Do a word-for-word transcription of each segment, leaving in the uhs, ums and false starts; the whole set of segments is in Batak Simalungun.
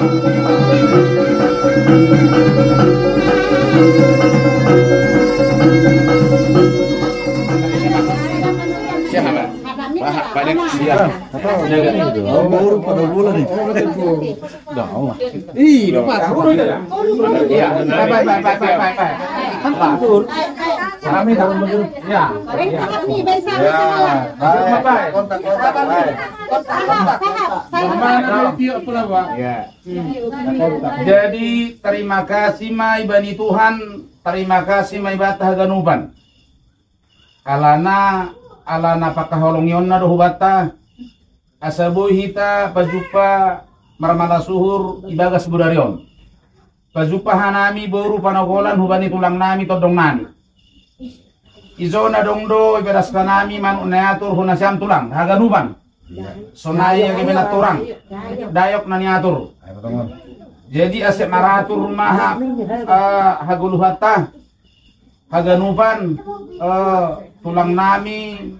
Siapa? Pak, Pak Dek, iya. Apa? Jaga. Oh, baru pada bola nih. Dah, Allah. Ih, lupa. Iya. Baik, baik, baik, baik, baik, baik. Kami tahun baru. Ya. Ya. Baik. Kontak, kontak, baik. Mana dia pula, Pak? Ya. Jadi, terima kasih mai bani Tuhan, terima kasih mai bata haganupan. Alana, alana pakaholongionna do hubata, asa boi hita pajumpa marmala suhur ibagas budari on. Pajumpa hanami boru panagolan hubani tulang nami tondong nami. Ijo na dong do ibagas hanami manuk na iatur hona siam tulang, haganupan. Sonai age bena turang. Dayok na niatur. Jadi ase maratur ma ha, eh, hagoluhanta, haganupan, eh, tulang nami,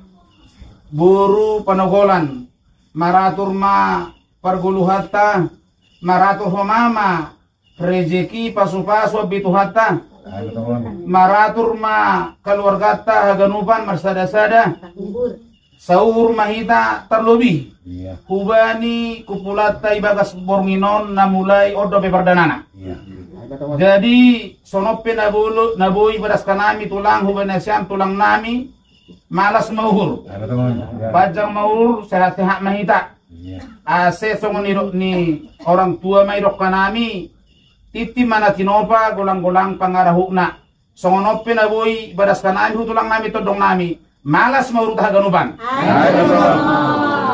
boru panagolan. Maratur ma pargoluhanta, maratur ho mama, rejeki pasu-pasu abbi Tuhanta. Maratur ma kaluargata haganupan marsada-sada. Sauhur ma hita tarlobi. Iya. Hubani kumpulanta ibagas borngin on na mulai on dope pardanana. Iya. Jadi songon pe na bolo, na boi ibagas hanami tulang hubani nasiam tulang nami, malas ma uhur. Ada teman. Ya. Panjang ma uhur, sehat-sehat ma hita. Iya. Ase songon nidok ni orang tua ma idok hanami, tintin ma na tinopa, golang-golang pangarahutna. Songon on pe na boi ibagas hanami tu tulang nami tondong nami. Malas ma uhur haganupan.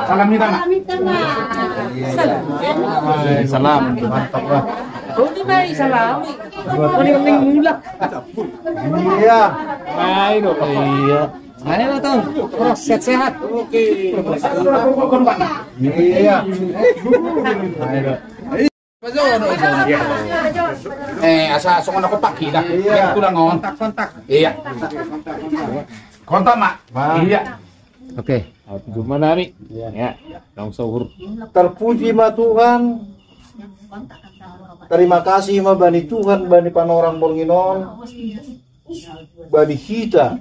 Salam hita ma. Salam hita ma. Salam. Salam. Mantap lah. Oh, ini mai salam. Ini mulak. Iya. Ayo, iya. Ayo, Tong. Sehat-sehat. Oke. Iya. Ayo. Eh, asa songon na kontak hita. Iya. Tulang on. Kontak, kontak. Iya. Kontak, Mak. Iya. Oke. Jumpa nami. Iya. Ya, langsung uhur. Terpuji ma Tuhan. Terima kasih ma bani Tuhan, bani panorang borngin on. Bani hita.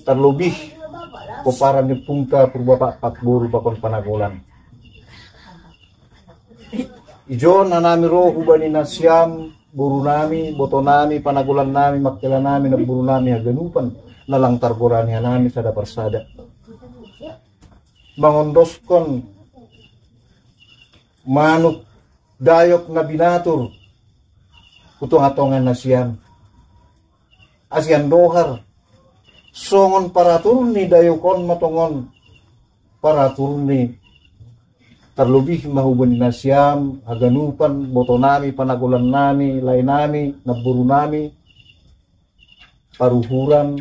Tarlobih pomparan ni ompunta Purbapak, Pak Boru, pakon Panagolan. Ijon hanami ro hubani nasiam, boru nami, boto nami, panagolan nami, mangkela nami, namboru nami haganupan, na lang targorahi hanami sada parsada. Mangondoskon manuk dayok na binatur tu tonga-tonga nasiam. Asa andohar songon paratur ni dayok on ma tongon paratur ni, tarlobih ma hubani nasiam haganupan, boto nami, panagolan nami, lae nami, namboru nami, paruhuran,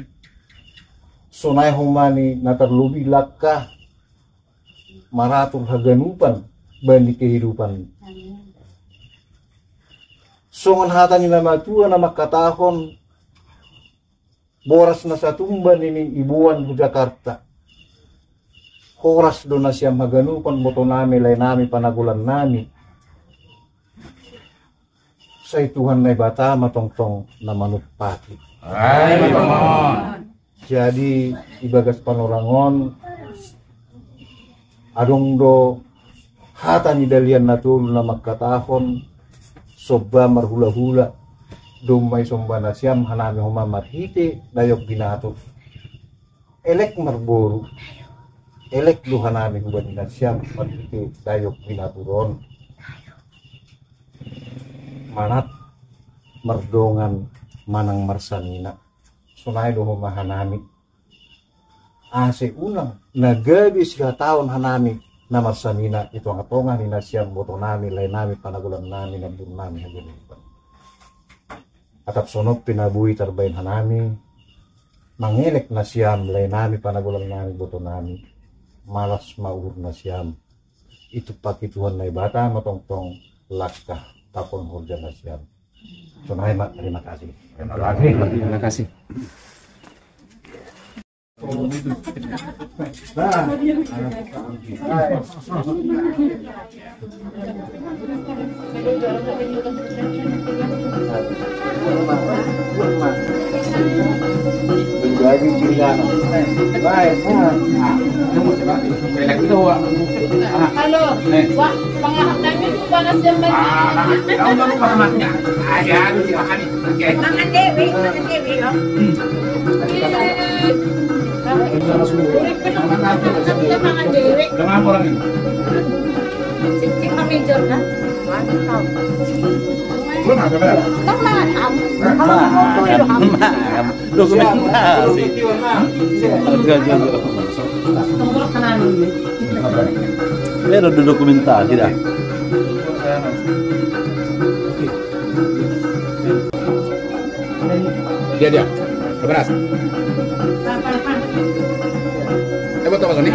sonai homa ni na tarlobih langka maratur haganupan bani kehidupan. Songon hata ni na matua na mangkatahon, boras na satumba nini iboan hu Jakarta. Horas do nasiam haganupan, boto nami, lae nami, panagolan nami. Sai Tuhan Naibata ma tongtong na manumpaki. Ai, ma tongtong. Jadi ibagas panorang on, adong do hata ni Dalihan Na Tolu na mangkatahon, somba marhula-hula, domma isomba nasiam hanami homa marhite dayok binatur. Elek marboru, elek do hanami hubani nasiam marhite dayok binatur on. Manat mardongan manang marsanina. Sonai do homa hanami. Ase unang na gabe sihatahon hanami na marsanina i tonga-tonga ni nasiam, boto nami, lae nami, panagolan nami, namboru nami haganupan. Atap songon pe na boi tarbaen hanami, mangelek nasiam, lae nami, panagolan nami, boto nami. Malas ma uhur nasiam. Itumpaki Tuhan Naibata ma tongtong langka pakon horja nasiam. Sonai ma, terima kasih. Terima kasih. Terima kasih. Halo, Wak, pangahap namin kung panas yung banana. Mangan Dewi, mangan Dewi, oh. Mangan Dewi. Sing, sing major kan? Dokumentasi. Pero dokumentasi dah. Dia, dia. Keberas. Coba, coba, Sony.